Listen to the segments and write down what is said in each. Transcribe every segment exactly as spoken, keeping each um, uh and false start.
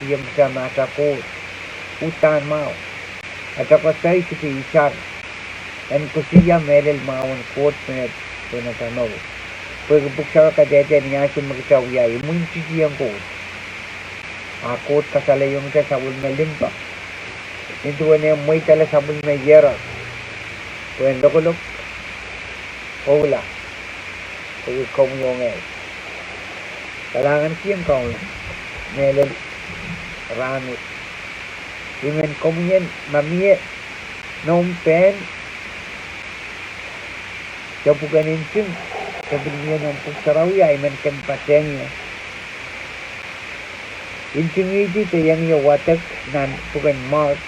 koasoiaiong kitail me atail Koht uhdahn mwahu. Atail koasoi sohte itar en koasoia mehlel mwahu en Koht menet pohn atail mour. Pwehki pwuhk sarawi kadehde ni ansou me kitail wia imwintihtihong Koht, a Koht kasalehiong kitail sapwellime limpoak. Nin duwen eh mweidala sapwellime ierok, pwehn lokolok, pwoula, pwehki komwi oh ngehi. Kalahngan kihong Kauno mehlel rahnwet. I men komwi en ma mie noumw pehn de pwuken nting, de pil mie noumw pwuhk sarawi, a I men kin patehng ie. Ntingihdi de iang ie wadek nan pwuken Mark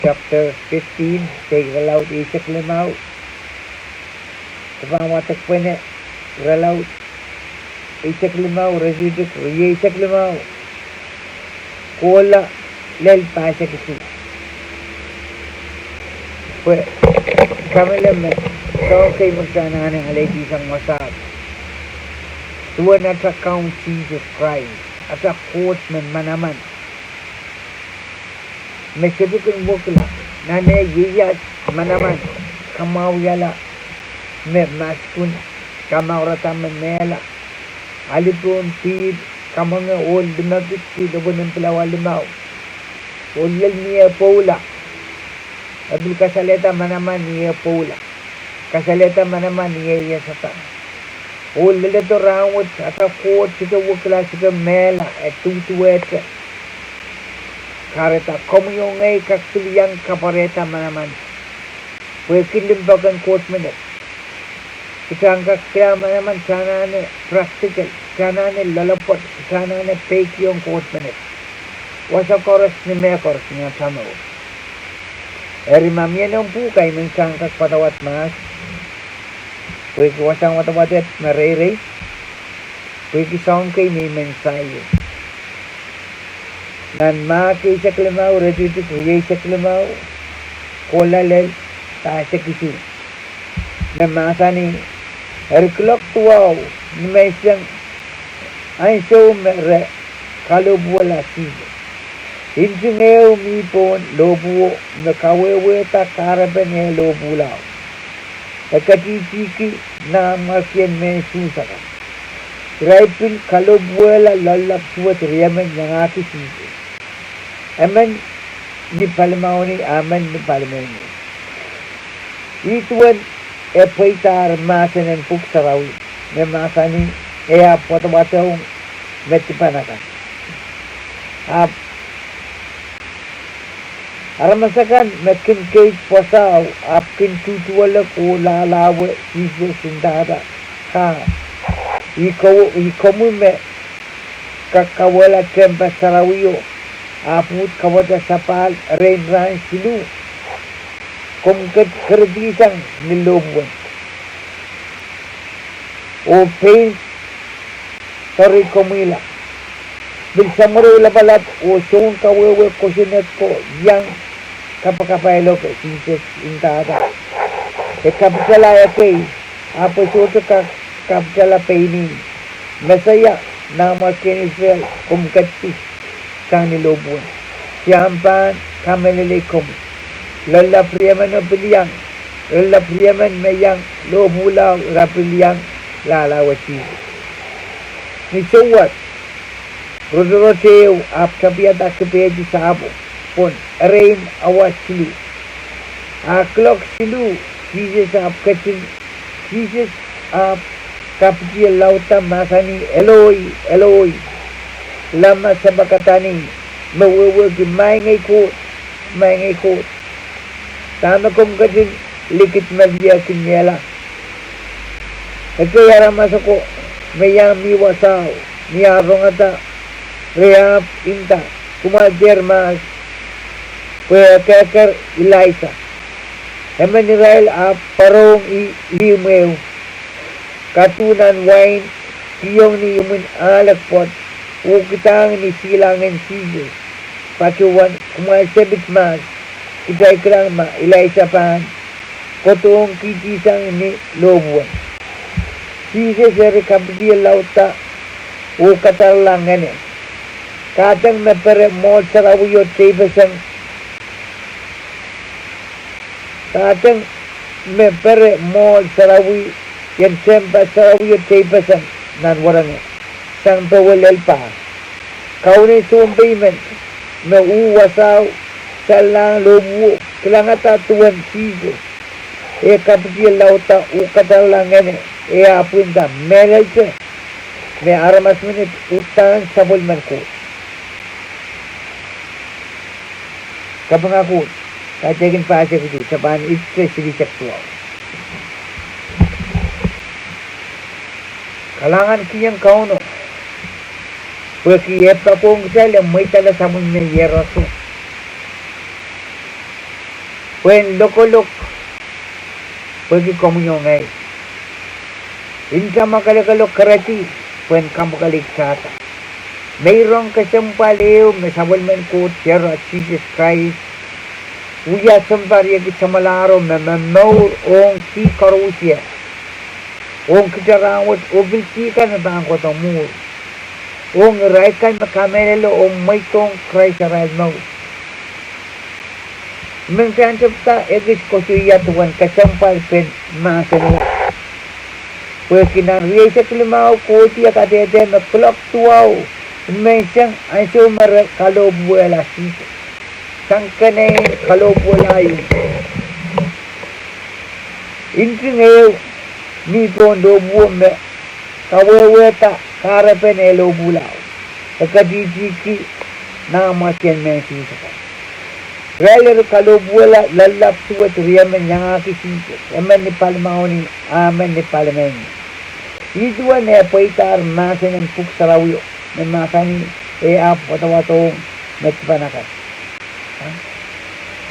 chapter fifteen, de irelaud eisek limau. Ke pahn wadekpene irelaud eisek limau, iretikitik rieisek limau, kohla lel pahisek isuh. Pwe kamehlele me soahng kei me kitail anahne alehdi sang wasaht, duwen atail Kaun Sises Krais, atail Koht me manaman, me sohte kin wekila, nan eh ieias manaman, kamwahwihala me maskun, kamaurada me mehla, alipohn pihl, kamwenge ohl limekid ki lopwen en pilawa limau, oh lel ni eh pwoula. E pil kasalehda manaman ni eh pwoula, kasalehda manaman ni eh iasada. Oh leledo rahnwet, atail Koht sohte wekila, sohte mehla, e duduwehte. Kahrehda komwi oh ngehi kak pil iang kapwarehda manaman, pwehki limpoak en Koht menet. Kitail en kak kila manaman, kitail anahne practical, kitail anahne loalopwoat, kitail anahne peikiong Koht menet wasa koaros ni mehkoaros ni atail mour. Eri ma mie noumw pwuhk, I men kitail en kak padawad mahs, pwehki wasahn wadawad et me reirei, pwehki soahng kei me I men sair. Nan Mark eisek limau, iretikitik rieisek limau, kohla lel pahisek isuh, me mahsanih: Eri kuloak duwau nimenseng, ansou me re kalohpwuwehla Sises, nting ehu mi pohn lohpwuo me kawehwehda kahrepen eh lohpwuo lao. E ketihtihki nanmwarkien mehn Suhs akan. Irail pil kalohpwuwehla loallap suwed riemen iangahki Sises, emen ni palimauni, emen ni palimeini. Ih duwen e pweidahr mahsen en Pwuhk Sarawi me mahsanih, e ahpw wadawadohng me dipan akan. Ahpw aramas akan me kin keid wasao ahpw kin duduwelek oh lahlahwe Sises, ndahda: Ka, ih komwi me kak kawehla tehnpas sarawio, ahpw uhd kawehda sapahl erein rahn siluh? Komw ketikihsang ni lohpwuen, oh pein doarei komwihla. Pil samworo lapalap oh soun kawehwe kosonned ko iang kapakapailoke Sises, ndahda: E kapitala ekei, ahpw e sohte kak kapitala pein ih. Mesaia, nanmwarkien Israel, komw ketikihsang ni lohpwuen. Kitail pahn kamehlelei komwi. Loallap riemeno pil iang, loallap riemen me iang lohpwuo lao, ira pil iang lahlahwe Sises. Ni souwas, rotorot ehu ahpw tapihada kipehdi sahpwo pwon erein awa siluh. A kuloak siluh, Sises ahpw ketin, Sises ahpw kapitiehlauda mahsanih: Eloi, Eloi, lama sabakatani? Me wehwehki: Maing ei Koht, maing ei Koht, dahme komw ketin likidmeliehkiniehla? Ekei aramas oko me iang mi wasao, ni ar rongada, re ahpw nda: Kumwail dehr mahs, pwe e kehkehr Ilaisa. Emen irail ahpw pwarohng ih ihmw ehu, kaduh nan wain, kihong ni imwin ahl en pwoat, oh kidahng ni silahngen Sises, patohwan: Kumwail sehpit mahs, kitail kilang ma Ilaisa pahn kohdohng kihdihsang ni lohpwuen. Sises eri kapitiehlauda oh kadarala ngehne. Kahdeng me pere mwohd sarawio teipeseng. Kahdeng me pere mwohd sarawi en tehnpas sarawio teipeseng nan werenge. Sang pwe lel pa Kauno sounpei men me uh wasao, sang lohpwuo, kilangada duwen Sises. E kapitiehlauda oh kadarala ngehne, e apwinda mehlelte me aramas menet uhdahn sapwellimen Koht. Kapinga Koht, kaidehkin pahseki te pahn ipte silihsek duwau. Kalahngan kiheng Kauno, pwehki e poakohng kitail, e mweidala sapwellime iehroso pwehn lokolok, pwehki komwi oh ngehi. Nta mwakelekel oh keredi pwehn kamwakelei kitada. Meirong kesempwal ehu me sapwellimen Koht, Sera Sises Krais, wia sounpar ieki samwalahro me momour ong dih koaros, ong kitail rahnwet oh pil dih kan me pahn kohdo mwuhr, ong irail kan me kamehlele oh mweidohng Krais arail mour. I men pahn tepda ekis koasoia duwen kesempwalpen mahsen wet. Pwehki nan rieisek limau Koht e kadehde me kuloak duwau menseng ansou me re kalohpwuwehla Sises. Sang kenein kalohpwuwehla ieu, nting ehu ni pohn lohpwuo me kawehwehda kahrepen eh lohpwuo lao, e ketihtihki nah mwasien mehn Suhs akan. Irail eri kalohpwuwehla loallap suwed, riemen iangahki Sises, emen ni palimauni, a emen ni palimeini. Ih duwen eh pweidahr mahsen en Pwuhk Sarawio me mahsanih, e ahpw wadawadohng me dipan akan.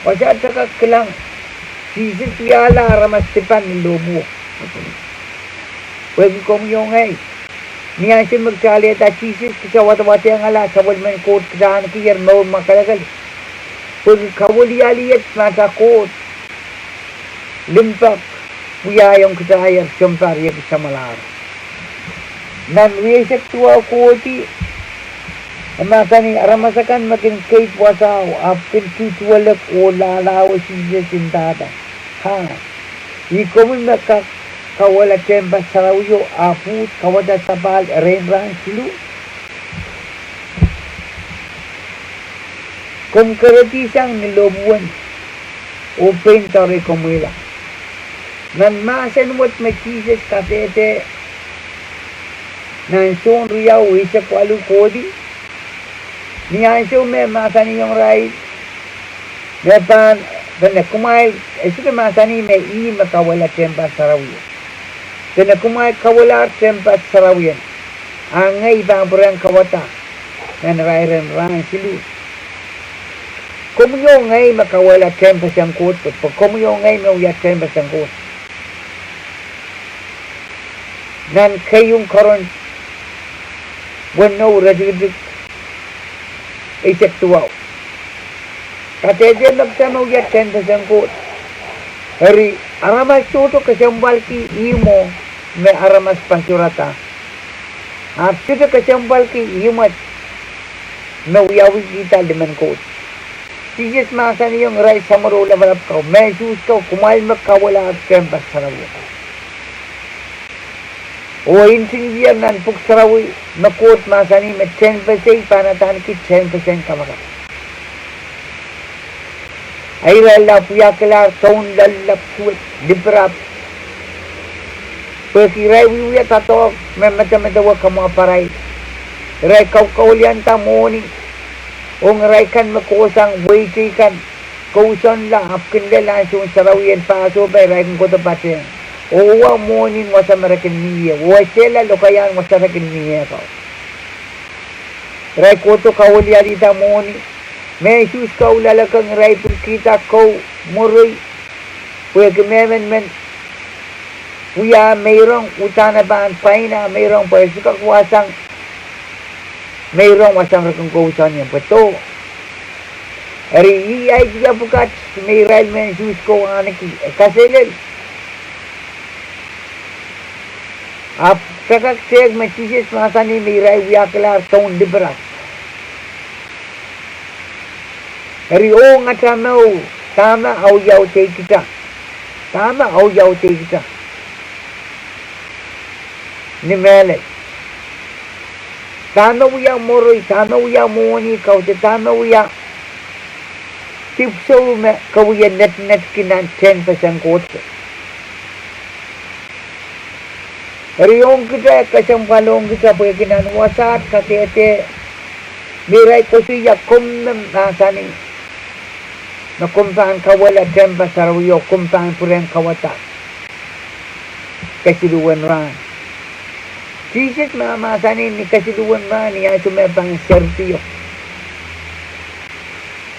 Wasa teke kilang, Sises wiahla aramas dipan ni lohpwuo. Pwehki komwi oh ngehi, ni ansou me kitail alehda Sises, kitail wadawadengala sapwellimen Koht, kitail ahneki ih mour mwakelekel. Pwehki kawilialiet mata Koht limpoak wiahiong kitail sounpar ieki samwalahro. Nan rieisek duwau Koht e mahsanih, aramas akan me kin keid wasao ahpw kin tuhtuwelek oh lahlahwe Sises ndahda, ha, ih komwi me kak kawehla tehnpas sarawio ahpw uhd kawada sapahl erein rahn siluh? Komw keredihsang ni lohpwuwen oh pein doarei komwihla. Nan mahsen wet me Sises kadehde nan Sohn riau eisek waluh kohdi, ni ansou me mahsanihong irail me pahn, dene kumwail, e sohte mahsanih me ih me kawehla tehnpas sarawio. Dene kumwail kawelahr tehnpas sarawien, a ngehi pahn pwurehng kawada nan irair en rahn siluh. Komwi oh ngehi me kawehla tehnpesen Koht, pwe komwi oh ngehi me wia tehnpesen Koht. Nan keieun Korint weneu, iretikitik eisek duwau, kadehde me kitail me wia tehnpesen Koht. Eri, aramas sohte kesempwalki ihmwo me aramas pahn sohrada, ahpw sohte kesempwalki ihmw wet me wiawihkihda limen Koht. Sises mahsanihong irail samworo lapalap kau, mehn Suhs kau, kumwail me kawelahr tehnpas sarawio. Oh ntingdier nan Pwuhk Sarawi me Koht mahsanih me tehnpesei pahn adaneki tehnpesen kapakap. A irail ahpw wiahkilahr tohn loallap suwed, lipirap, pwehki irail wiewia doadoahk me medemedewe kamwahuparail. Irail kaukaulianda mwohni, ong irail kan me kohsang wehi teikan, kousoanla ahpw kin lel ansoun sarawi en Pahsohpa, irail kin kohdo patehng oh wa mwohni en wasa me re kin mih ie, oh esehla lokaiahn wasa re kin mih ie kau. Irail kohdo kawilialihda mwohni. Mehn Suhs kau loalekeng irail pwurkihda kou mwuri, pwehki mehmen men wia meirong, uhdahn e pahn pwain ah meirong, pwe e sohte kak wasang meirong wasahn re kin kousoan ie pwe doh. Eri, ih idea pwukat me irail mehn Suhs kou ahneki, e kaselel. Ahpw Kak tehk me Sises mahsanih me irail wiahkilahr soun lipirail. Eri ong atail mour, dahme audaud ei kita? Dahme audaud ei kita ni mehlel? Dahme wia mwuri, dahme wia mwohni kaudok, dahme wia dipwisou me ke wie netinetki nan tehnpas en Koht? Eri ong kita, kesempwal ong kita pwehki nan wasaht kadehde me irail koasoia komw me mahsanih me komw pahn kauwehla tehnpas sarawi oh komw pahn pwurehng kauwada kesiluhwen rahn. Sises me mahsanih ni kesiluhwen rahn ni ansou me pahn serpio.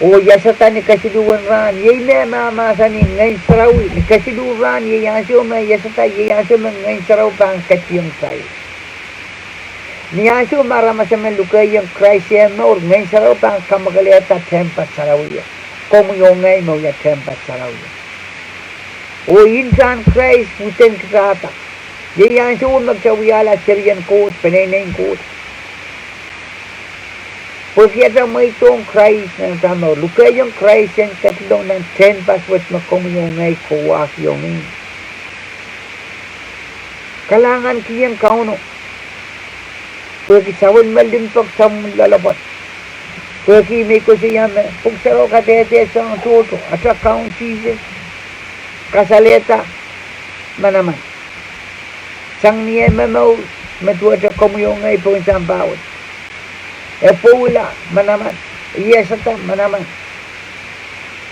Oh iasada ni kesiluhwen rahn, iei me mahsanih Ngehn Sarawi, ni kesiluhwen rahn iei ansou me iasada, iei ansou me Ngehn Sarawi pahn ketiong irail. Ni ansou me aramas emen lukehiong Krais eh mour, Ngehn Sarawi pahn kamwakelehda tehnpas sarawio. Komwi oh ngehi me wia tehnpas sarawio. Oh ntahn Krais uhdahn kita, iei ansou me kita wiahla serien Koht, peneineien Koht. Pwehki kita mweidohng Krais nan atail mour, lukehiong Krais en ketilong nan tehnpas wet me komwi oh ngehi kohwahkiong ih. Kalahngankihong Kauno pwehki sapwellime limpoak, sapwellime loalopwoat. Pwehki me I koasoia me Pwuhk Sarawi kadehde soahng tohto, atail Kaun Sises, kasalehda manaman sang ni eh momour me duwehte komwi oh ngehi pohn sampah wet. E pwoula manaman, e iasada manaman.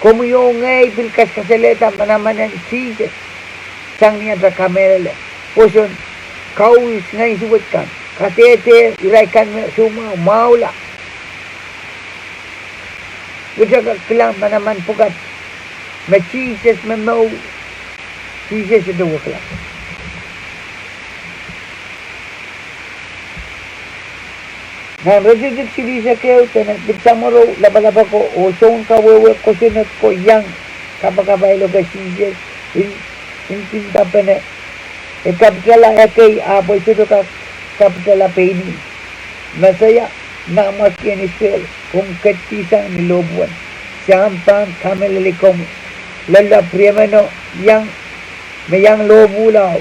Komwi oh ngehi pil kaskasalehiong manaman en Sises sang ni atail kamehlele, pwoson, kausar, ngehn suwed kan, kadehde, irail kan me soumwahu, mwahula. Kita kak kilang manaman pwukat me Sises momour, Sises sohte wekila. Nan iretikitik silihsek ehu dene, pil samworo lapalap ako oh sounkawehwe kosonned ko iang kapakapailokei Sises, I, I ndindapene, e kapitala ekei ahpw e sohte kak kapitala pein ih. Mesaia, Nanmwarkien Israel, komw ketidihsang ni lohpwuwen, se ahpw pahn kamehlele komwi. Loalloapw riemeno iang, me iang lohpwulao,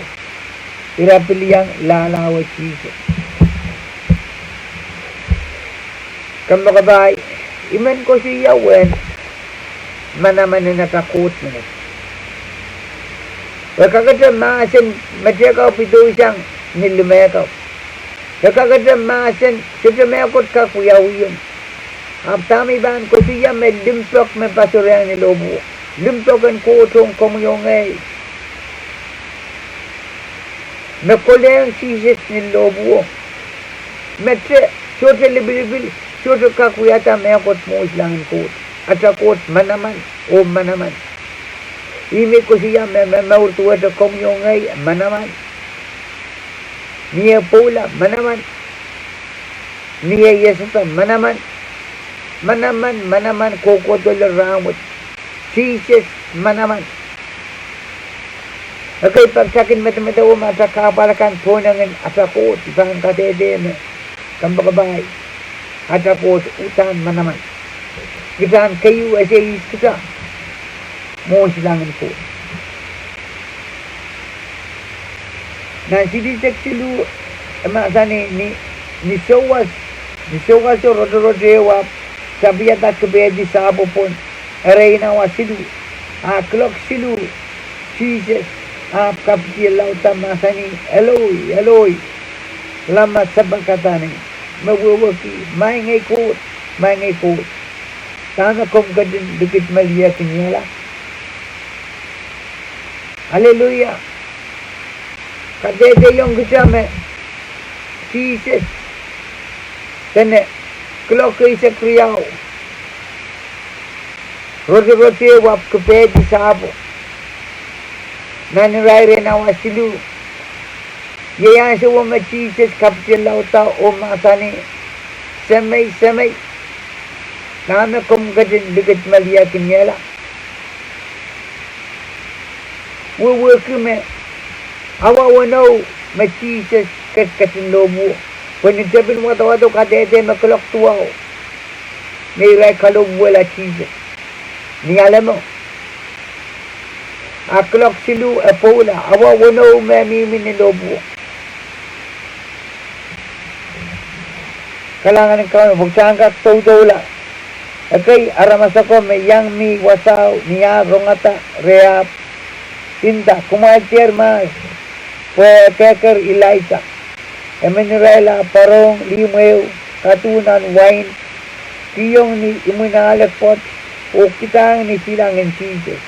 ira pil iang lahlahwe Sises. Kompoakepahi, I men koasoia uwen manaman en atail Koht menet. E kakete mahsen, mehteikan pidosang ni limehkan. E kakete mahsen, sohte mehkot kak wiawihong. Ahpw dahme I pahn koasoia me limpoak me pasoreng ni lohpwuo, limpoak en Koht ong komwi oh ngehi, me kolehng Sises ni lohpwuo, mete, sohte lipilipil, sohte kak wiahda mehkot mwohn silangin Koht. Atail Koht manaman oh manaman. Ih me I koasoia me, me mour duwehte komwi oh ngehi manaman. Ni eh pwoula manaman. Ni eh iasada manaman. Manaman, manaman kohkohdo rahn wet. Sises manaman. Ekei pak takin medemedewe me atail kahpwal akan pohnangin atail Koht, I pahn kadehde me, kompoakepahi, atail Koht uhdahn manaman. Kitail en keieu ese ihs kita mwohn silangin Koht. Nan silihsek siluh, e mahsanih ni, ni souwas, ni souwaso rotorot ehu ahpw tapiada kipehdi sahpwo pwon, erein awa siluh, a kilok siluh, Sises ahpw kapitialaudahte mahsanih, Eloi, Eloi, lama sabakthani? Me wehwehki, Maing ei Koht, Maing ei Koht, dahme komw ketin likidmeliehkiniehla? Aleluia. Kadehdehiong kita me Sises, dene, kilok eisek riau, rotorot ehu ahpw kipehdi sahpwo, nan irair en awa siluh. Iei ansouo me Sises kapitialauda oh mahsanih, Semei, Semei, dahme komw ketin likidmeliehkiniehla? Wehwehki me awa weneu me Sises ketin lohpwuo. Pwe ni tepin wadawado kadehde me kuloak duwau, me irail kalohpwuwehla Sises ni alemo. A kuloak siluh e pwoula, awa weneu me mihmi ni lohpwuo. Kalahngan en Kauno pwe kitail en kak doudoula. Ekei aramas ako me iang mi wasao ni ah rongada rehn ahpw nda, Kumwail dehr mahs, pwe e kehkehr Ilaisa. Emen irail a pwarohng lihmw ehu, kaduh nan wain, kihong ni imwin ahl en pwoat, oh kidahng ni silangin Sises.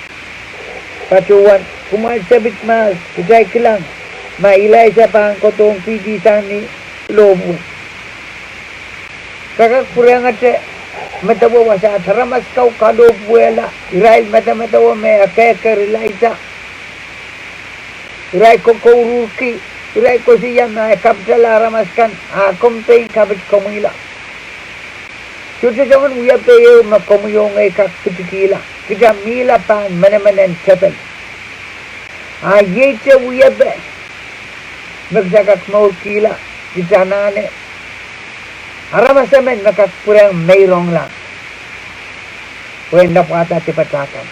Patohwan, Kumwail tepit mahs, kitail kilang ma Ilaisa pahn kohdohng kihdi sang ni lohpwuo. Ke kak pwurehngete medewe wasaht, aramas kau kalohpwuwehla, irail medemedewe me e kehkehr Ilaisa. Irail kokouruhrki, irail koasoia ma e kapitala aramas kan, a komw pein kapit komwihla. Sohte soangen wiepe ehu me komwi oh ngehi kak pitikihla. Kitail mihla pahn menemenen tepel. A iei te wiepe me kitail kak mourkihla, kitail anahne aramas emen me kak pwurehng meirongla pwehn lapwahda dipatail kan.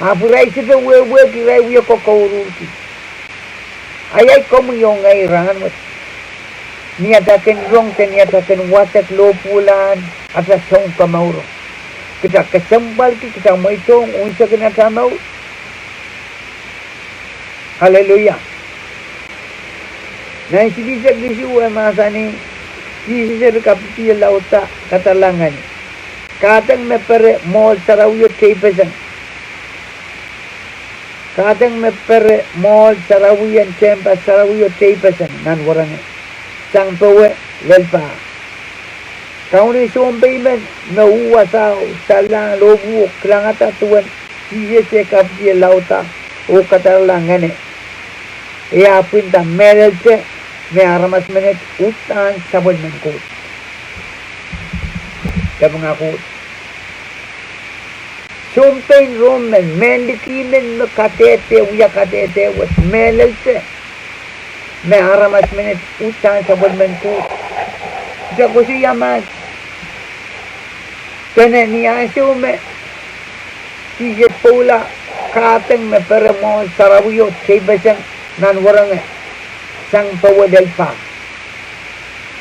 Ahpw irail sohte wehwehki, irail wie kokouruhrki. A iei komwi oh ngehi rahnwet. Ni atail kin rong de ni atail kin wadek lohpwuo, ata sounkomouro. Kitail kesempwalki, kitail mweidohng unsekin atail mour. Aleluia. Nan silihsek isuh e mahsanih, Sises eri kapitieh lauda kadarala ngeni, Kahdeng me pere mwohl sarawio teipeseng. Kahdeng me pere mwohl sarawien tehnpas sarawio teipeseng nan werenge sang powe lel pah. Kaun en sounpei men me uh wasao salahng lohpwuo kilangada duwen Sises eh kapitieh lauda oh kadarala ngene. E ahpw nda, Mehlelte me aramas menet uhdahn sapwellimen Koht. Lopwunga Koht. Sounpein Rom men, mehn liki men me kadehde, wia kadehde wet, mehlelte me aramas menet uhdahn sapwellimen Koht. Kitail koasoia ma dene ni ansou me Sises pwoula kahdeng me pere mwohl sarawio teipeseng nan werenge sang powe lel pah.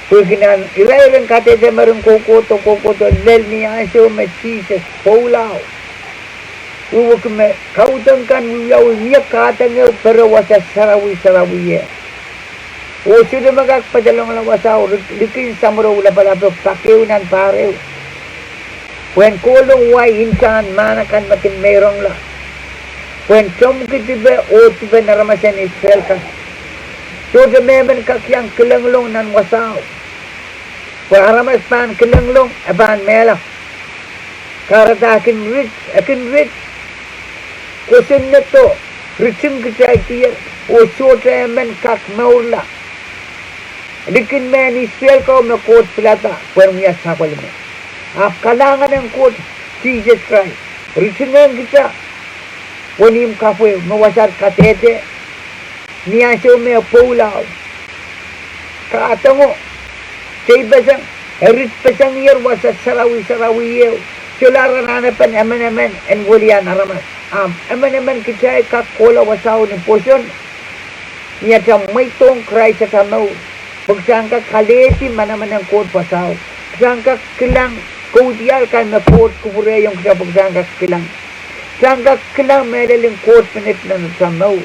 Pwehki nan irair en kadehde meren kohkohdo, kohkohdo lel ni ansou me Sises pwoula. Wehwehki me kaudok kan wiawi, mie kahdeng ehu pere wasa sarawi sarawi ie. Oh sohte me kak pedolongla wasao, lik-, likin samworo lapalap ehu pak ehu nan pahr ehu. Pwehn kohlong wai ntahn mahn akan me kin meirongla. Pwehn tomwki dipe oh dipen aramas en Israel kan. Sohte mehmen kak iang kilenglong nan wasao. Pwe aramas pahn kilenglong, e pahn mehla. Kahrehda e kin rit, e kin rit. Kosonnedo, riting kitail dier, oh sohte emen kak mourla. Likin mehn Israel ko me Koht pilada, pwehn wia sapwellime. Ahpw kalahngan en Koht, Sises Krais, ritingehng kitail. Wenihmw kapw ehu me wasaht kadehde, ni ansou me e pwoula. Kahdongo, teipeseng, e ritpeseng ier wasa sarawi sarawi ehu. Solahr anahnepen emenemen en welian aramas. Ahpw emenemen kitail kak kohla wasao ni pwoson. Ni atail mweidohng Krais atail mour. Pwe kitail en kak alehdi manaman en Koht wasao. Kitail en kak kilang kaudiahl kan me Koht kupwurehiong kitail pwe kitail en kak kilang. Kitail en kak kilang mehlel en Koht menet nan atail mour.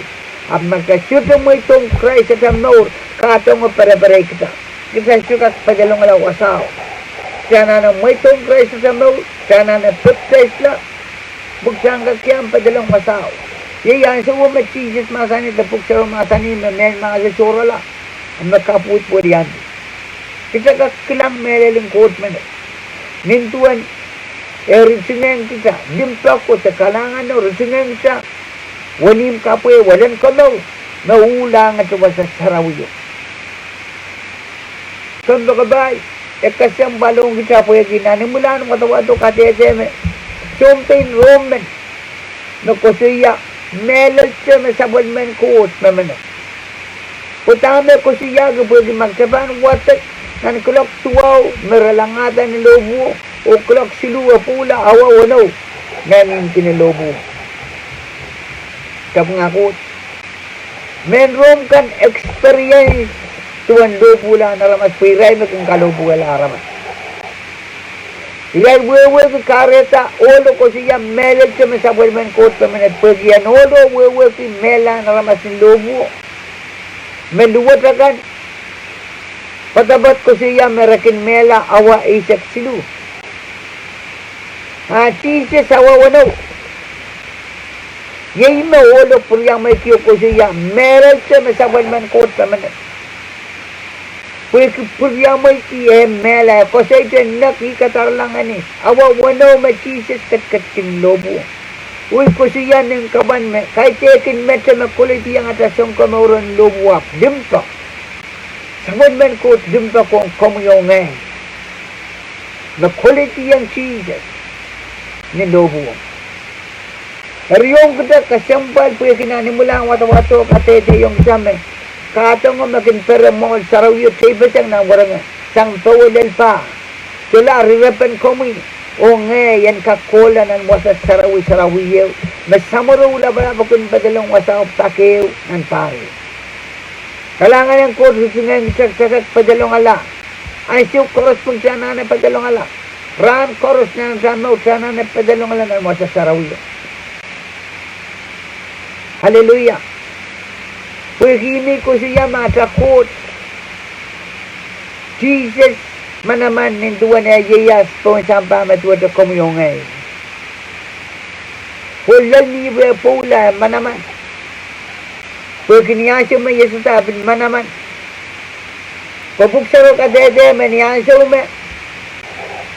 Ahpw ma kitail sohte mweidohng Krais atail mour, kahdongo pereperei kitail. Kitail sohte kak pedolongla wasao. Kitail anahne mweidohng Krais atail mour, kitail anahne pepdaisla. Pwe kitail en kak iang pedolong wasao. Iei ansou me Sises mahsanih de pwuhk sarawi mahsanih me mehn mahso sohrala, me kapwuhd weliandi. Kitail kak kilang mehlel en Koht menet. Nin duwen e ritingehng kitail, limpoak de kalahngan o ritingehng kitail. Wenihmw kapw ehu, welen komour, me uhlahngete wasa sarawio. Kompoakepahi, e kesempwalohng kitail pwehki nan imwilahn wadawado kadehde me, sounpein Rom men, me koasoia, mehlelte me sapwellimen Koht me menet. Pwe dahme koasoiahki pwehki ma kitail pahn wadek nan kuloak duwau me re langada ni lohpwuo, oh kuloak siluh e pwoula, awa weneu, ngehi mihmiki ni lohpwuo. Tapwung Koht. Mehn Rom kan experience duwen lohpwuo en aramas pwe irail me kin kalohpwuwehla aramas. Irail wehwehki kahrehda ohlo koasoia mehlelte me sapwellimen Koht pemenet pwehki en ohlo wehwehki mehla en aramas ni lohpwuo. Me luwet akan, poadoapoad koasoia me re kin mehla awa eisek siluh. A Sises awa weneu. Iei me ohlo pwuriamweiki oh koasoia mehlelte me sapwellimen Koht pemenet. Pwehki pwuriamweiki eh mehla, e koasoia nek ih kadarala ngeni awa weneu me Sises ketiketkin lohpwuo. Oh I koasoia nin kapwan me kaidehkin mete me kolediong atail sounkomouro ni lohpwuo ahpw limpoak. Sapwellimen Koht limpoak ong komwi oh ngehi me kolediong Sises ni lohpwuo. Eri ong kitail kesempwal pwehki nan imwilahn wadawad o kadehdehiong kitail me kadohngo me kin pere mwoahl sarawio teipeseng nan werenge sang powe lel pah. Solahr irepen komwi oh ngehi en kak kohla nan wasa sarawi sarawi ehu me samworo lapalap kin pedolong wasao pak ehu nan pahr ehu. Kalahngan en Koht ritingehng kitail kak pedolongala. Ansou koaros pwung kitail anahne pedolongala. Rahn koaros nan atail mour kitail anahne pedolongala nan wasa sarawio. Aleluia. Pwehki ih me I koasoia me atail Koht Sises manaman nin duwen eh ieias pohn sampah me duwehte komwi oh ngehi. Oh lel ni ire pwoula e manaman. Pwehki ni ansou me I iasada e pil manaman. Pwe Pwuhk Sarawi kadehde me ni ansou me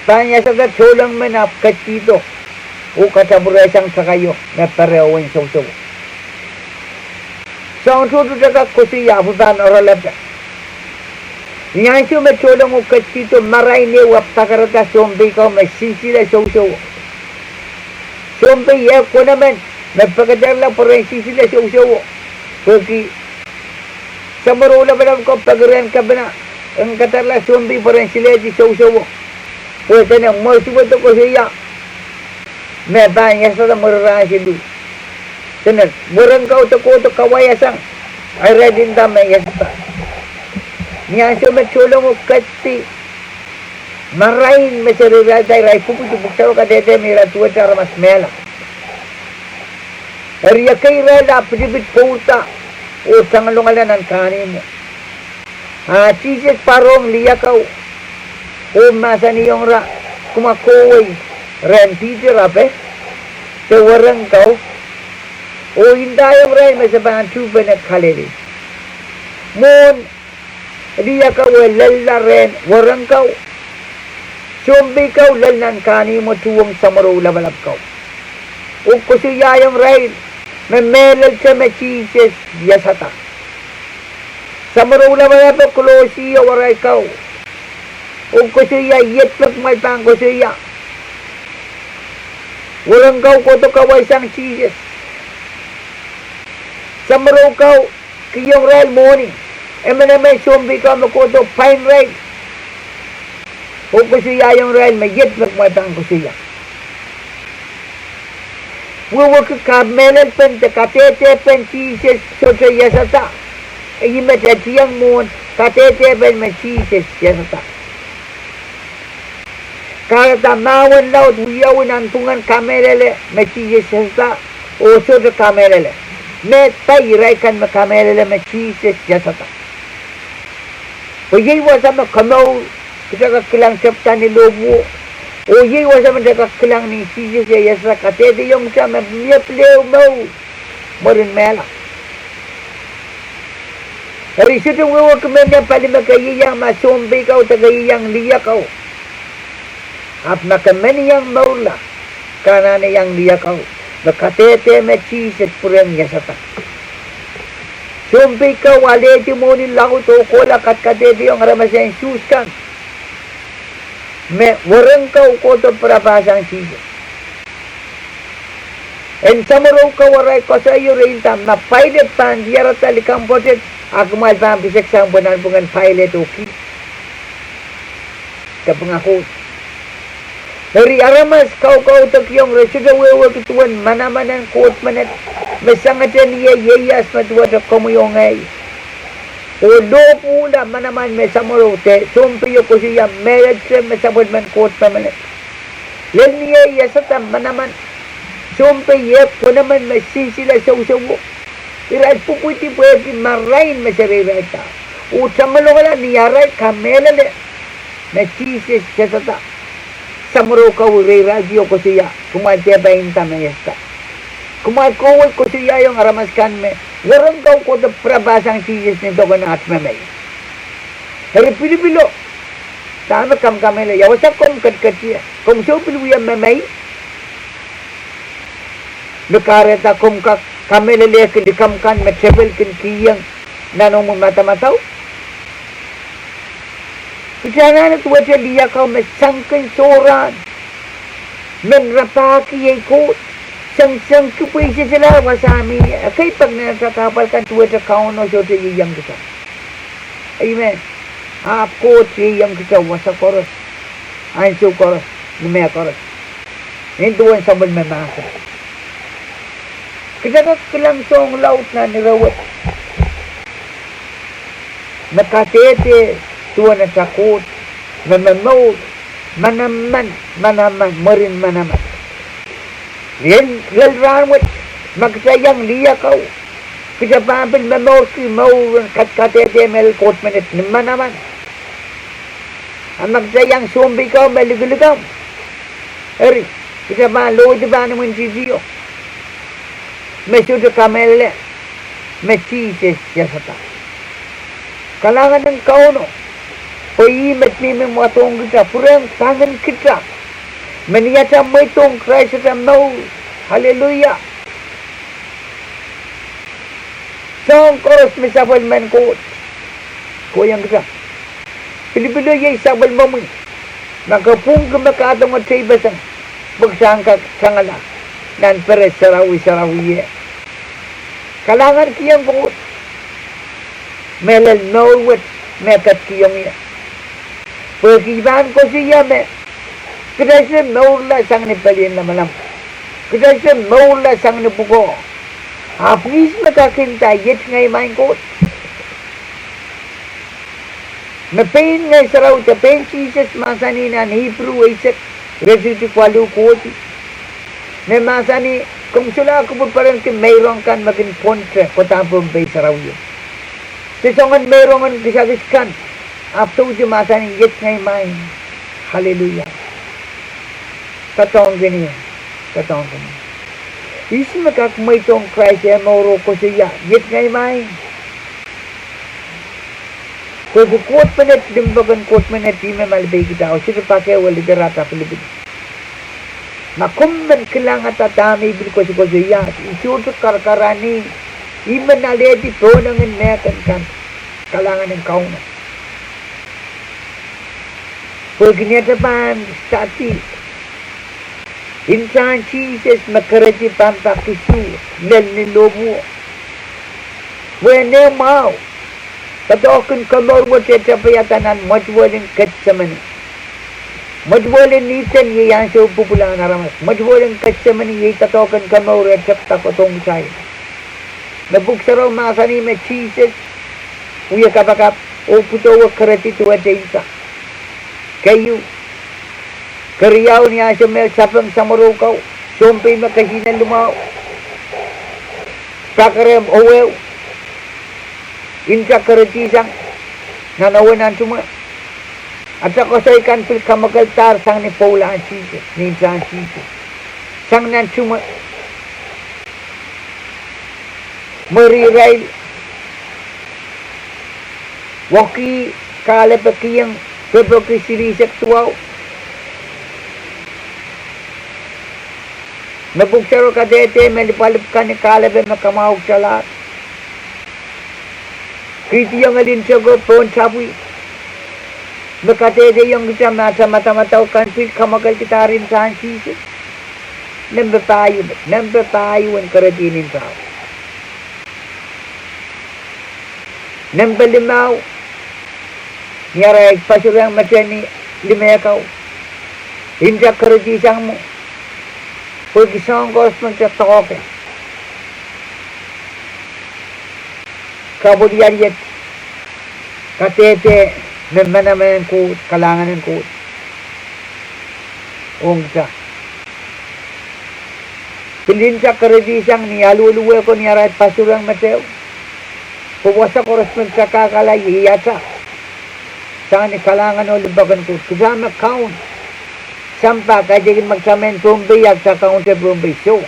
pahn iasada tohnleng men ahpw ketidihdo oh katapwurehsang takaio me pere ewen sousouo. Soahng tohto kak koasoia ahpw pahn oaralape. Ni ansou me tohnleng oh ketidihdo, marain ehu ahpw kakerada sounpei kau me sinsile sousouo. Sounpei eh konemen me pekederla pwehn sinsile sousouo. Pwehki samworo lapalap ko peki rehn kepina en kadarala sounpei pwehn silehdi sousouo. Pwe dene mwosuwedo koasoia me pahn iasada mwurin rahn siluh. Dene wereng kau de kohdo kawaiasang, irail nda me iasada. Ni ansou me tohnleng oh ketidi, marain me seri irail da irail pwupwudi Pwuhk Sarawi kadehde me ira duwehte aramas mehla. Eri ekei irail ahpw pitipit pwoudda oh tangalongala nan kahnimwo. A Sises pwarohng lih kau oh mahsanihong ira, kumwa kohwei rehn Piter ape, de wereng kau, oh ndaiong irail me se pahn tuhpene Kalili. Mwohn lih kau e lella rehn wereng kau, sounpei kau lel nan kahnimwo tuhwong samworo lapalap kau oh koasoiaiong irail me mehlelte me Sises iasada. Samworo lapalapo kolosiong arail kau oh koasoia iet me kumwail pahn koasoia. Wereng kau kohdo kawaisang Sises. Samworo kau kihong irail mwohni. Emenemen sounpei kau me kohdo pwain irail oh koasoiaiong irail me iet me kumwail pahn koasoia. Wehwehki kamehlelpen de kadehdepen Sises sohte iasada. Ih me ketieng mwohn kadehdepen me Sises iasada. Kahrehda mahwen laud wiawi nanpwungen kamehlele me Sises iasada oh sohte kamehlele. Mehd pai irail kan me kamehlele me Sises iasada. Pwe iei wasa me komour kitail kak kilang tepda ni lohpwuo, oh iei wasa me kitail kak kilang ni Sises iasada kadehdehiong kitail me mie pil ehu mour mwurin mehla. Eri sohte wehwehki menia pali me ke ieiang ma sounpei kau de ke ieiang lih kau. Ahpw ma ke men iang mourla, ke anahne iang lih kau me kadehde me Sises pwurehng iasada. Sounpei kau alehdi mwohni laud oh kohla kadkadehdehiong aramas en Suhs kan me wereng kau kohdo pirapasang Sises. En samworo kau arail koasoaio re inda ma Pailet pahn diarada likamw pwoatet, a kumwail pahn piseksang pwe nanpwungen Pailet oh kihs. Kapinga Koht. Eri aramas kaukaudokiong re sohte wehwehki duwen manaman en Koht menet, me sangete ni ei ieias me duwehte komwi oh ngehi. Oh lohpwuhla manaman me samworo de sounpeio koasoia mehlel te me sapwellimen Koht me menet. Lel ni ei iasada manaman, sounpei ehk wenemen me sinsile sousouo. Irail pwupwidi pwehki marain me sereirailda. Oh tangalongala ni arail kamehlele me Sises iasada. Samworo kau irairaikiong koasoia, kumwail dehpa inda me iasada. Kumwail kohwei koasoiaiong aramas kan me, weren kau kohdo pirapasang Sises ni pokon aht memehi. Eri pilipilo, dahme komw kamehlele, ia wasa komw ketiket ie, komw sou pil wia memehi? Me kahrehda komw kak kamehlelehki likamw kan me tepel kin kihong nan omwi madamadau. Kitail anahne duwehte lih kau me sangkin sohrahn, men rapahki ei Koht, sengisengki pwe iseselahr wasa me ekei pak nan atail kahpwal kan duwehte Kauno sohte ieiang kitail. Amen. Ahpw Koht ieiang kitail wasa koaros, ansou koaros, ni mehkoaros. Nin duwen sapwellime mahsen, kitail kak kilang soahng laud nan ire wet, me kadehde duwen atail Koht me momour, manaman, manaman, mwurin manaman. Ien lel rahnwet, ma kitail iang lih kau, kitail pahn pil momourki mour en kadkadehde mehlel Koht menet ni manaman. A ma kitail iang sounpei kau me likilikamw, eri, kitail pahn lohdi pahn imwintihtio, me sohte kamehlele me Sises iasada. Kalahngan en Kauno, pwe ih me mihmi mwadohng kitail, pwurehng pangin kitail, me ni atail mweidohng Krais atail mour. Aleluia. Soahng koaros me sapwellimen Koht kohiong kitail. Pilipilo iei sapwellimomwi, ma ke pwungki me kadohng teipeseng, pwe kitail en kak tangala nan pere sarawi sarawi ie. Kalahnganki ong Koht mehlel mour wet me e ketikihong ie. Pwehki I pahn koasoia me kitail sohte mourla sang ni pelien lamalam. Kitail sohte mourla sang ni pwukoa. Ahpw ihs me kak nda, iet ngehi maing Koht? Me pein Ngehn Sarawi de pein Sises mahsanih nan Ipru eisek, iretikitik waluh kohdi, me mahsanih, komw solahr kupwurperenki meirong kan me kin pwonte kohdahn pohn pei sarawio, de soangen meirongen kisakis kan, ahpw sohte mahsanih, iet ngehi maing. Aleluia. Doadoahngkin ie, doadoahngkin ie. Ihs me kak mweidohng Krais eh mour oh koasoia, iet ngehi maing? Pwehki Koht menet, limpoak en Koht menet ih me malipeikitail, sohte pak ehu e liderada pilipil. Ma komw men kilangada dahme I pil koasokoasoia, I sohte karakarahn ih, I men alehdi pohnangin mehkan kan. Kalahngan en Kauno. Pwehki ni atail pahn study ntahn Sises me kerehdi pahn pak isuh lel ni lohpwuo, pwe e mwahu doadoahk en komour wet e tapihada nan mwetuwel en Ketsemeni. Mwetuwel en Ihden iei ansou pwupwulahn aramas. Mwetuwel en Ketsemeni iei doadoahk en komour e tepda kohdohng kitail. Me Pwuhk Sarawi mahsanih me Sises wie kapakap oh pwudowe kerehdi duwehte nta. Keieu, keriau, ni ansou me sapeng samworo kau, sounpei me kesihnen limau, pak rehmw oh ehu, nta kerehdi sang nan ewe nantumwe. Atail koasoi kan pil kamwakeldahr sang ni pwoulahn Sises, ni ntahn Sises, sang nantumwe. Mwuri irail wekih, kahlepe kihong popoki silihsek duwau. Me Pwuhk Sarawi kadehde me lipwalipw kan ni kahlepe me kamwahu kitalahr. Kihdiong elin teko pohn tapwi. Me kadehdehiong kitail me atail madamadau kan pil kamwakelkidahr ntahn Sises. Nempe pahieu, nempe pahieu en keredi en ntao. Nempe limau, ni arail pasureng mete ni limehkau, nta keredi sang mwo, pwehki soahng koaros me kitail doadoahk. Kapwurialiet, kadehde me manaman en Koht, kalahngan en Koht ong kitail. Pil nta keredi sang ni aluweluwe ko ni arail pasureng mete, pwe wasa koaros me kitail kakala ieiata sang ni kalahngan oh limpoak en Koht. Kitail me kaun sampah, kaidehkin me kitail mehn Pohnpei, a kitail kaunte Pohnpei, soh.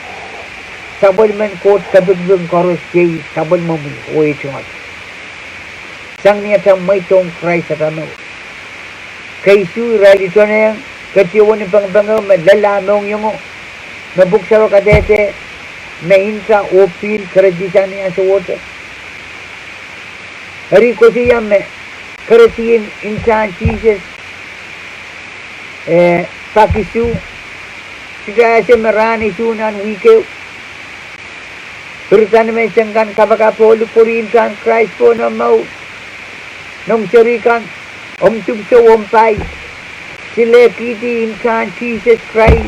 Sapwellimen Koht kepikipik koaros iei sapwellimomwi oh ei tungoal. Sang ni atail mweidohng Krais atail mour. Keisuh irail itonehng, ketieu ni pengpengeo me lella mohngiongo, me pwuhk sarawi kadehde me nta oh pihl keredi sang ni ansowohte. Eri koasoia me keredi en ntahn Sises, eh, pak isuh, kitail ese me rahn isuh nan wihk ehu, pirida nimenseng kan kapakap oh likwerih ntahn Krais pohn omw mour, noumw seri kan, omw dipwisou, omw pai. Silehkihdi ntahn Sises Krais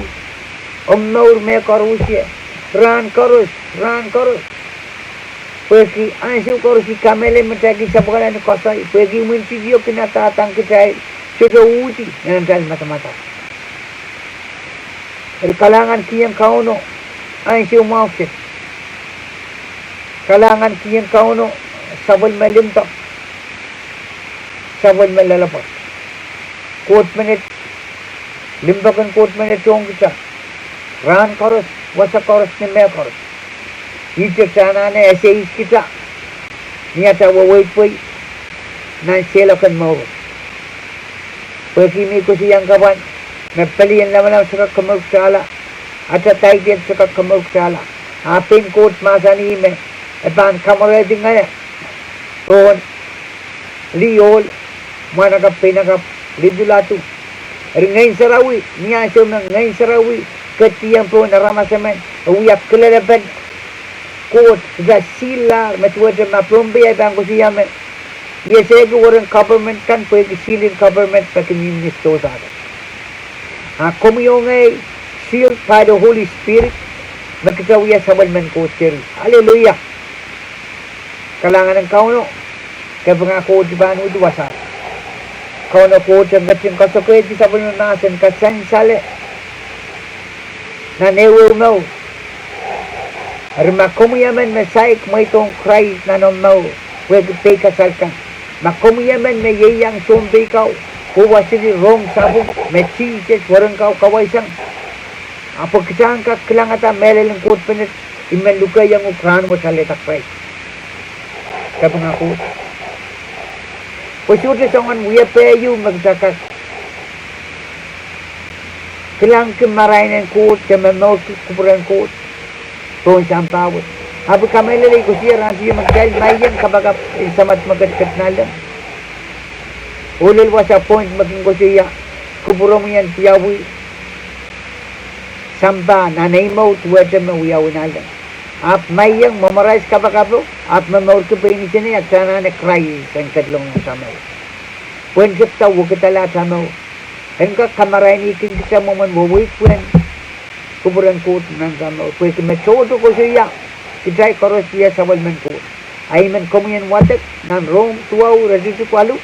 omw mour mehkoaros, rahn koaros, rahn koaros. Pwehki ansou koaros I kamehlele me kitail kin sapwungala ni koasoi, pwehki imwintihti o kin adahdoahng kitail, sohte uhdi nan atail madamadau. Eri kalahngankihong Kauno ansou mwahu kiset. Kalahngankihong Kauno sapwellime limpoak, sapwellime loalopwoat. Koht menet, limpoak en Koht menet ong kitail rahn koaros, wasa koaros, ni mehkoaros. Ihte kitail anahne ese ihs kitail ni atail weweidpwei nan seiloak en mour. Pwehki mie koasoiong kapwan me pelien lamalam sohte kak komour kitailla, atail daidier sohte kak komour kitailla. A pein Koht mahsanih me e pahn kamwerehdi ngehno pohn lih ohl, mwahnakapw, peinakapw, lipiladu. Eri Ngehn Sarawi, ni ansou me Ngehn Sarawi ketieng pohn aramas emen, e wia kilelepen Koht, kitail silahr. Me duwehte ma Pohnpei ahi pahn koasoia me I esehki weren government kan pwehki silin government me kin mihmi ni sidohsada. A komwi oh ngehi sealed by the Holy Spirit, me kitail wia sapwellimen Koht seri. Aleluia. Kalahngan en Kauno. Kapinga Koht I pahn uhd wasaht. Kauno Koht, en ketin koasoakoahki sapwellime mahsen kasansale nan ehuehu mour. Eri ma komwi emen me saik mweidohng Krais nan omw mour pwehki peikasal kan, ma komwi emen me ieiang sounpei kau, wewaseli rong sapwung me Sises weren kau kawaisang, ahpw kitail en kak kilangada mehlel en Koht menet, I men lukeiong uhk rahn wet alehda Krais. Kapinga Koht, pwe sohte soangen wiepe ehu me kitail kak kilangki marain en Koht de momourki kupwuren Koht pohn sampah wet. Ahpw I kamehlele, I koasoia rahn teio me kitail meieng kapakap en Samat me ketiket nanleng. Oh lel wasa point me kin koasoia, kupwuromwi en wiawi sampah nan ei mour duwehte me wiawi nanleng. Ahpw meieng, memorize kapakapo, ahpw momourki pein insenei, a kitail anahne Krais en ketilong nan atail mour, pwehn tepda wekidala atail mour, en kak kamarainihkin kitail mwomwen weweidpwei en kupwuren Koht nan atail mour. Pwehki me tohto koasoia kitail koaros wia sapwellimen Koht. A I men komwi en wadek nan Rom duwau, iretikitik waluh,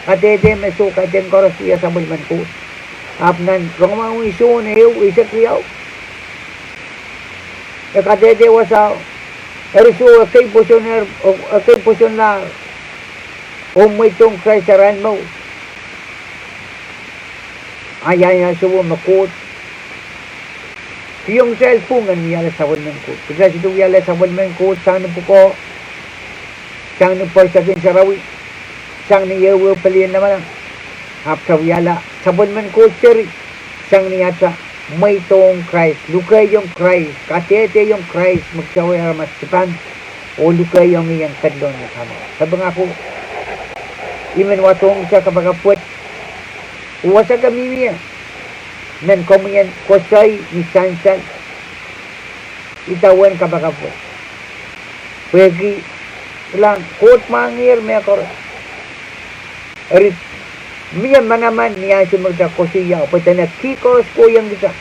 kadehde me soh, kaidehn koaros wia sapwellimen Koht. Ahpw nan rongamwahu en Sohn ehu, eisek riau, e kadehde wasao, eri soh, ekei pwoson, ekei pwosonlahr oh mweidohng Krais arail mour, a iei ansouo me Koht kihong kitail pwung en wiahla sapwellimen Koht. Kitail sohte wiahla sapwellimen Koht sang ni pwukoa, sang ni pwerisek en sarawi, sang ni ehuehu pelien lamalam. Ahpw kitail wiahla sapwellimen Koht seri sang ni atail mweidohng Krais, lukeiong Krais, kadehdehiong Krais me kitail aramas dipan, oh lukeiong ih en ketilong nan atail mour. Kapinga Koht, I men wadohng kitail kapakap wet. Oh wasa ke mihmi ie, I men komwi en koasoi ni sansal idawehn kapakap wet. Pwehki, kilang, Koht mwahngiher mehkoaros. Eri, mie manaman ni ansou me kita koasoia, pwe dene kih koaros kohiong kita.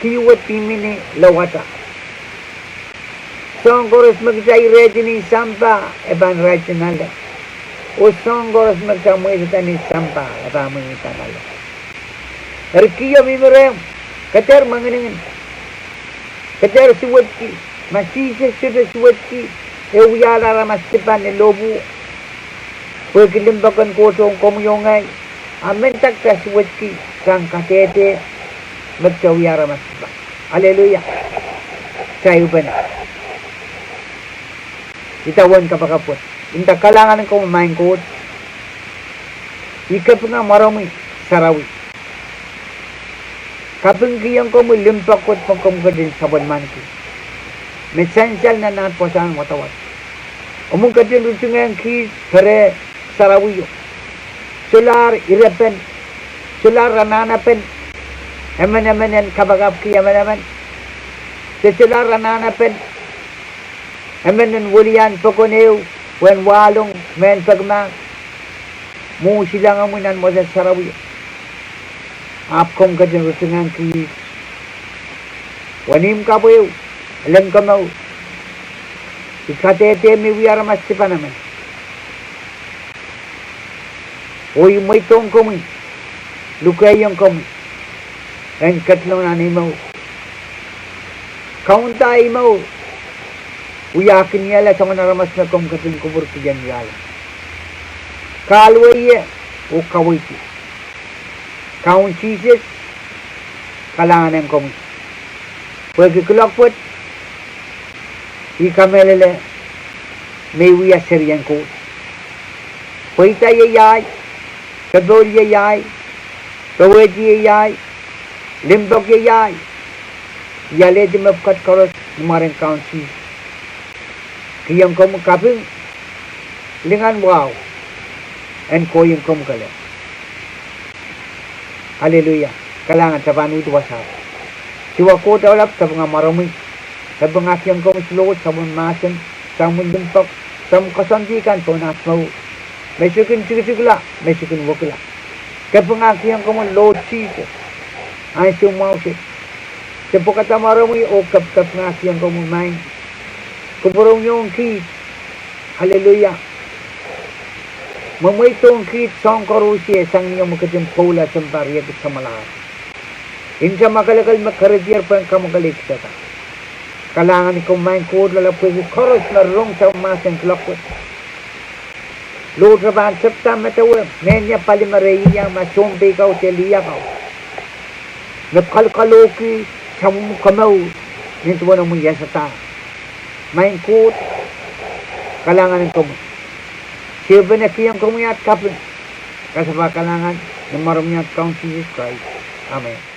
Kih wet mihmi ni lowata. Soahng koaros me kita irehdi ni sampah, e pahn irehdi nanleng. Oh soahng koaros me kita mweidada ni sampah, e pahn mweidada nanleng. Eri kio mihmi rehmw, ke dehr mwenginingin. Ke dehr suwedki, ma Sises sohte suwedki, e wiahla aramas dipan ni lohpwuo. Pwehki limpoak en Koht ong komwi oh ngehi, a mendahte suwedki sang kadehde me kita wia aramas dipan. Aleluia. Sair pene. Idawehn kapakap wet. Nda kalahngan en komwi maing Koht. I kapinga mwaromwi sarawi. Kapingkihong komwi limpoak wet me komw ketin sapwellimaniki. Me sansal nan ahd wasahn wadawad. Omw ketin ritingehng kiht pere sarawio. Solahr irepen, solahr anahnepen, emenemen en kapakapki emenemen. De solahr anahnepen, emen en welian pokon ehu, pwehn wahlong mehn pekimahk. Mwo silangemwi nan wasa sarawio. Ahpw komw ketin ritingehng kiht wenihmw kapw ehu, elen komour. I kadehde me wia aramas dipan emen. Oh I mweidohng komwi, lukehiong komwi, en ketilong nan ei mour. Kaunda ei mour, wiahkiniala soangen aramas me komw ketin kupwurki en wiahla. Kahluwa ie oh kaweidih. Kaun Sises, kalahngan en komwi. Pwehki kuloak wet, I kamehlele me I wia serien Koht. Pweida ieiai, popohl ieiai, powehdi ieiai, limpoak ieiai. I alehdi mepwukat koaros ni mwaren Kaun Sises. Kihong komwi kaping, lingan wahu, en kohiong komwi kelehpw. Aleluia. Kalahngan, kita pahn uhd wasaht. Siwa Koht Lapalap, kapinga mwaromwi. Kapingkihong komwi Lord, sapwellimomwi mahsen, sapwellimomwi limpoak, sapwellimomwi koasoandi kan pohn at mour. Me se kin tikitikla, me se kin wekila. Kapingkihong komwi Lord Sises. Ansou mwahu se, se pwekada mwaromwi oh kap, kapingkihong komwi maing. Kupwuromwi ong kiht. Aleluia. Mwemweidohng kiht soahng koarosie sang ni omwi ketin pwoula sounpar riekid samwalahro. Nta mwakelekel me keredier pwehn kamwakelei kitail. Kalahngan en komwi maing Koht Lapalap pwehki koaros me rong sapwellimomwi mahsen kuloak wet. Lord, re pahn tepda medewe, mehnia pali me re ieiang, ma sounpei ko de lih ko, me kalkalohki sapwellimomwi komour, nin duwen omwi iasada. Maing Koht, kalahngan en komwi. Seiloakpen kihong komwi at kaping, kasapahl, kalahngan, ni mwaromwi at Kaun Sises Krais. Amen.